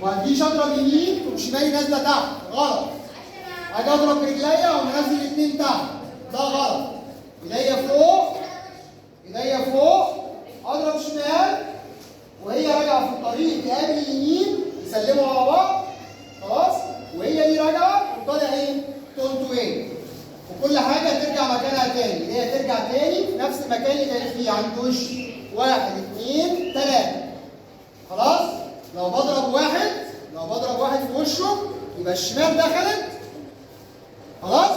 وما تجيش اضرب يمين وشمالي نازله تحت، غلط. اجي اضرب برجليا واقوم نازل الاثنين تحت، ده غلط. ايديا فوق، ايديا فوق، اضرب شمال وهي راجعه في الطريق تقابل اليمين، يسلموا على بعض، خلاص؟ وهي دي راجعه وطالع ايه؟ tourne، وكل حاجة ترجع مكانها تاني، اللي هي ترجع تاني في نفس المكان اللي كانت فيه عند وش 1 2 3. خلاص؟ لو بضرب واحد، لو بضرب واحد في وشه يبقى الشمال دخلت، خلاص؟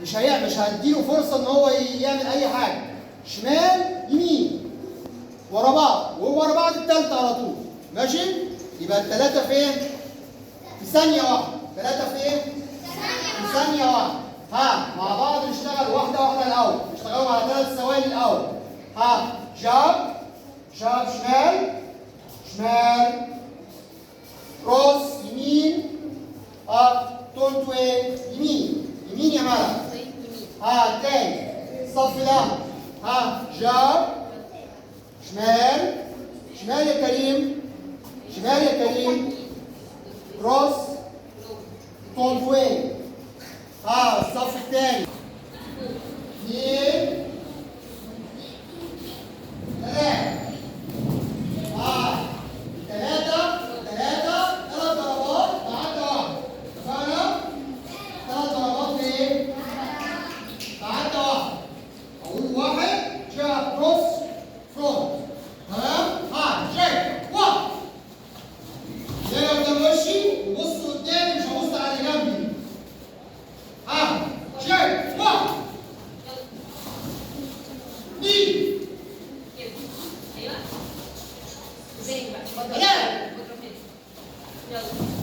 مش هديله فرصة ان هو يعمل اي حاجة. شمال يمين ورا بعض، وهو ورا بعض الثالثة على طول، ماشي؟ يبقى الثلاثة فين؟ في ثانية واحدة، ثلاثة فين؟ في ثانية واحدة. ها مع بعض نشتغل واحدة واحدة الاول، نشتغلوا على 3 ثواني الاول. ها jab jab شمال شمال cross يمين، tourne يمين يمين يا ملك. ها تاني الصف ده، ها jab شمال شمال يا كريم، شمال يا كريم، cross tourne. ها الصف الثاني 2 3. ها 3 3 3 ضربات بعد واحدة، اتفقنا؟ 3 ضربات في ايه؟ بعد واحدة. أقول 1 jab cross front، تمام؟ ها jab 1، ايديا قدام وشي وبص قدامي، مش هبص على اللي جنبي. ها jab 1 2 ايوه زي بقى. 3. يلا.